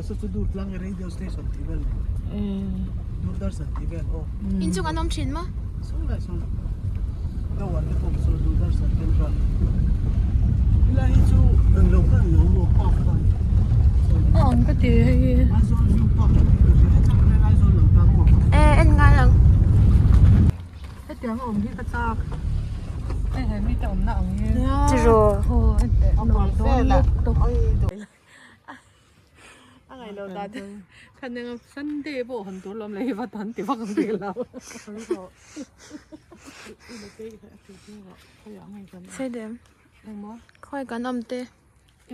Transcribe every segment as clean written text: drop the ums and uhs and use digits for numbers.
Saw chu Durtlang radio station tih vel ni. Doordarshan tih vel aw. Inchung an awm thin maw? Saw lai saw Tower te pawh saw Doordarshan Kendra. Helai hi chu englo kha an lo maw park kha. A ang ka ti hei hi. Aizawl view park tih ka hria hetah hian Aizawl lang ta maw? E en ngai ang. Hetiang a awm hi ka chak. Hei he mite awmna ang hi. Tiraw. Aw heti a nuam dawn lutuk. A ngaih lo dan te. Khan eng Sunday pawh hawn tur lawm leh hi vat han ti vak ang tih lo. Sei dem. Khawi kan awm te.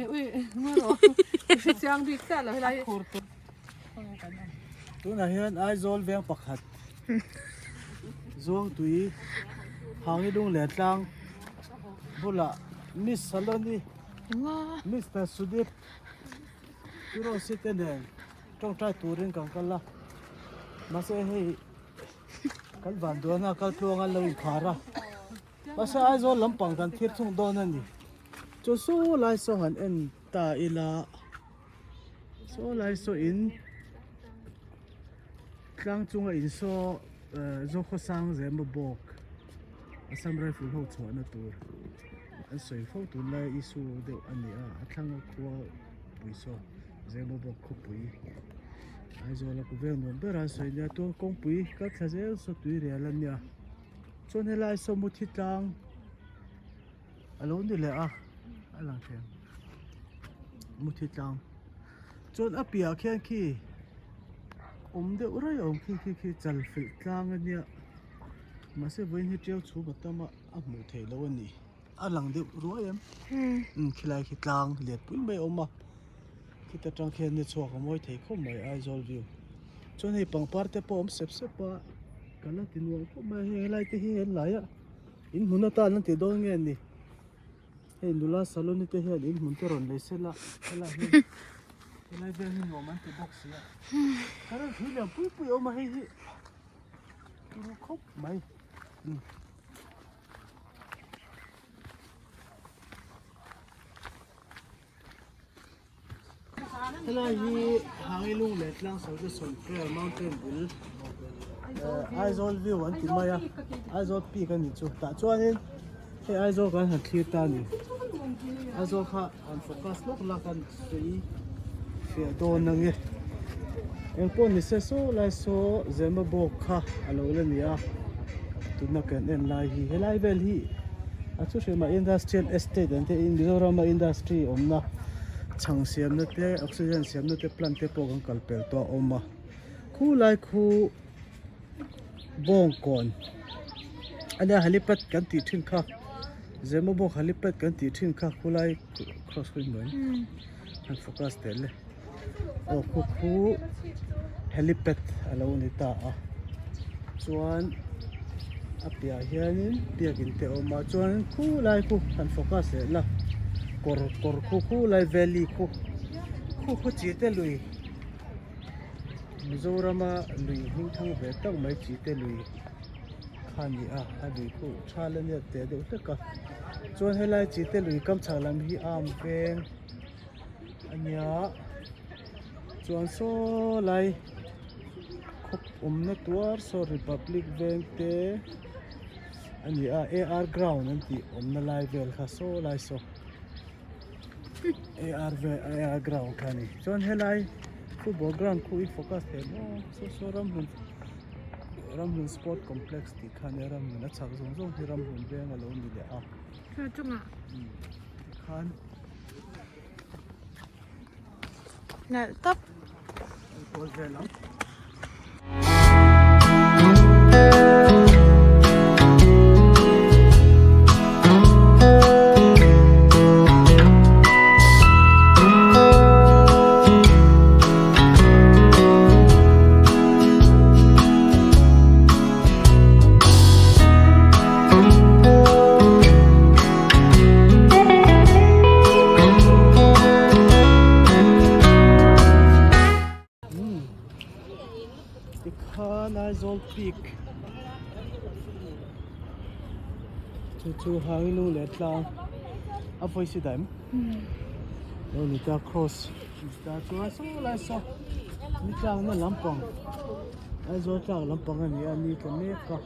E ui ngawi rawh. I hre chiang bik chiah lo helai hi. Tunah hian Aizawl veng pakhat Zuangtui Hangilung leh tlang bulah Miss Saloni Mister Sudip Hiroshi te nen tawngtai turin kan kal a mahse hei kan van duana kal tluang an lo inkhar a mahse Aizawl lampang kan thlir thung dawn a ni chu saw lai saw han en ta ila saw lai saw in tlang chunga in saw eh Zokhawsang Zema bawk Assam Rifle ho chhuahna tur. An sawi fo tunlai issue deuh a ni a, a thlanga khua pui saw Zemo bawk khawpui Aizawl a ku vel nuam ber a an sawi nia tual kawngpui kal thla zel saw tui rial a nia chuan helai saw muthi tlang a lo ni leh a a lang thei ang muthi tlang chuan a piahah khian khi awm deuh rei a awm khi khi khi chal felh tlang a nia mahse vawiin hi tiau chhum a tam a. A hmuh theih loh a ni. A lang deuh ruai em? Umm khilai khi tlang lian pui mai a awm a. Khita tang khian ni chhuak a mawi thei khawp mai Aizawl view. Chuan hei pangpar te pawh a awm sep sep a. Ka la ti nuam khawp mai a hei helai te hi helai a in hmun atan an ti dawn nge ni. Hei nula saloni te hian in hmun te rawn lei sela helai hi helai vel hi nuam an ti bawk si a. Current hrui lian pui pui a awm a hei hi turu khawp mai. Helai hi Hangilung leh Tlangsawi Prayer Mountain bul Aizawl view an ti mai a Aizawl peak a ni chu tah chuanin hei Aizawl kan han thlir ta a ni Aizawl kha an focus lawk lak a sawi fiah dawn ang e engpawh ni se saw lai saw Zemabawk kha a lo la ni a tuna kan en lai hi helai vel hi a chu hrilh mah industrial estate ang te in Mizoram a industry awmna chhang siamna te oxygen siamna te plant te pawh kan kal pel tawh a awm a khulai khu bawngkawn ania helipad kan tih thin kha Zemabawk helipad kan tih thin kha khulai cross khaw hmuh em han focus teh le aw khu khu helipad a lo ni ta a chuan a piah hianin biakin te a awm a chuan khulai khu han focus leh la kawr kawr khu khulai valley khu khu khu chi te lui. Mizorama lui hming thang ve tak mai chi te lui kha a ni a a lui khu tha la nia teh deuh hlek a chuan helai chi te lui kam chhak lam hi arm veng a nia chuan saw lai khawp awmna tuar saw republic veng te a ni a ar ground an tih awmna lai vel kha saw lai saw. AR vel AR ground kha a ni chuan helai football ground khu i focus thei maw saw saw ramhlun ramhlun sport complex tih kha ania ramhlun a chhak zawng zawng hi ramhlun veng a lo ni leh a a chungah tikhan nalh tawp. Kawl vel ang. Tikhan Aizawl peak chu chu Hangilung leh tlang a vawi si daih em? Lo ni ta cross ta chuan saw lai saw ni tlakna lampang Aizawl tlak lampang a ni a ni tla mek a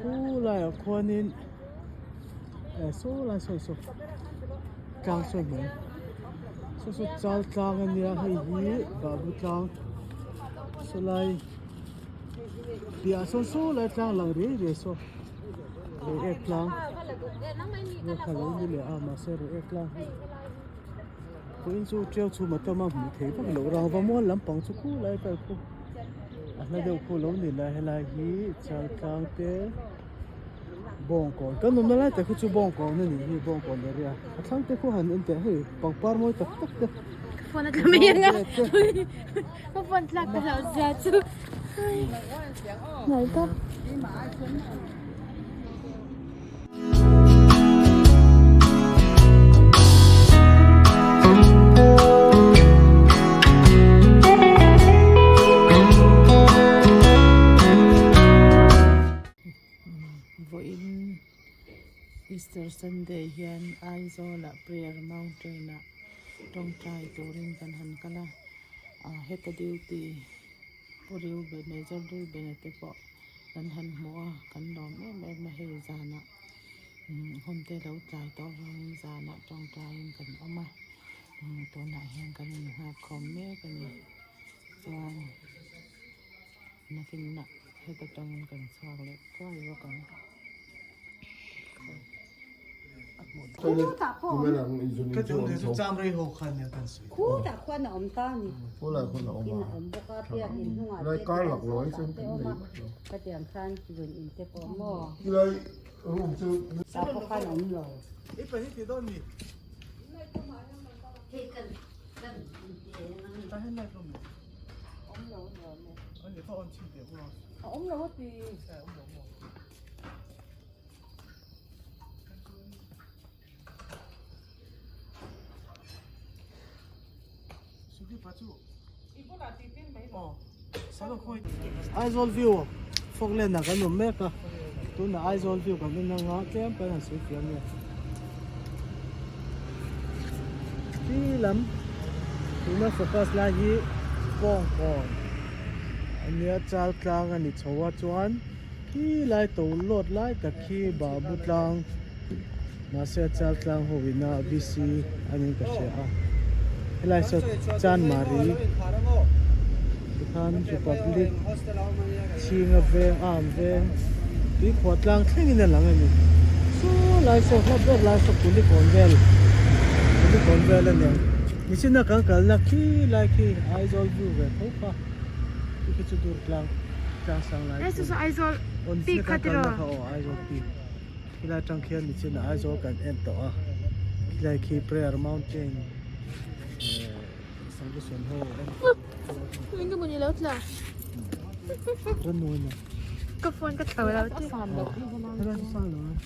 khulaiah khuanin eh saw lai sawn saw tlang sawn mai saw saw chal tlang a nia hei hi babu tlang saw lai piahah sawn saw lai tlang lang riai riai saw. Reiek tlang lehkha lo ni leh a mahse reiek tlang hi pawhin chu tiau chhum a tam a hmuh theih vak loh rangva mual lampang chu khu lai kal khu a hla deuh khu lo ni la helai hi chal tlang te bawngkawn kan awmna lai tak hi chu bawngkawn a nih hi bawngkawn area a thlang te khu han en teh hei pangpar mawi tak tak te ka phone a tla mai ang a ka phone tlak ka hlauh zia chu nalh tawp. Vawiin Easter Sunday hian Aizawlah Prayer Mountain ah tawngtai turin kan han kal a heta duty Pu Reuben Major Reuben a te pawh kan han hmu a kan lawm em em a hei zanah hun te lo tlai tawh avangin zanah tawngtaiin kan awm a tunah hian kan innghak khawm mek a ni chuan nakinah heta tangin kan chhuak leh thuai bawk ang. Aizawl view Falkland ah kan awm mek a tunah Aizawl view kan en anga tlem kan han sawi fiah ania ti lam tuna focus lai hi Bawngkawn ania chal tlang a ni chho a chuan. Khi lai to lawt lai tak khi Babu tlang mahse a chal tlang ho ina VC anin ka hria a helai saw Chanmari tikhan Republic chhinga veng arm veng tuikhuah tlang thlengin a lang a ni saw lai saw hla ber lai saw Kulikawn vel Kulikawn vel a ni ang nichina kan kalna khi lai khi Aizawl view ve tho kha. Khi chu dur tlang tlang sang lai Hei chu chu Aizawl peak kha tiraw? Kha aw Aizawl peak khilai atang khian nichin ah Aizawl kan en tawh a khilai khi prayer mountain Sanglusun ho en Min ka muni lo tla Ranu ania Ka phone ka thlo lo te Helai chu sang lo a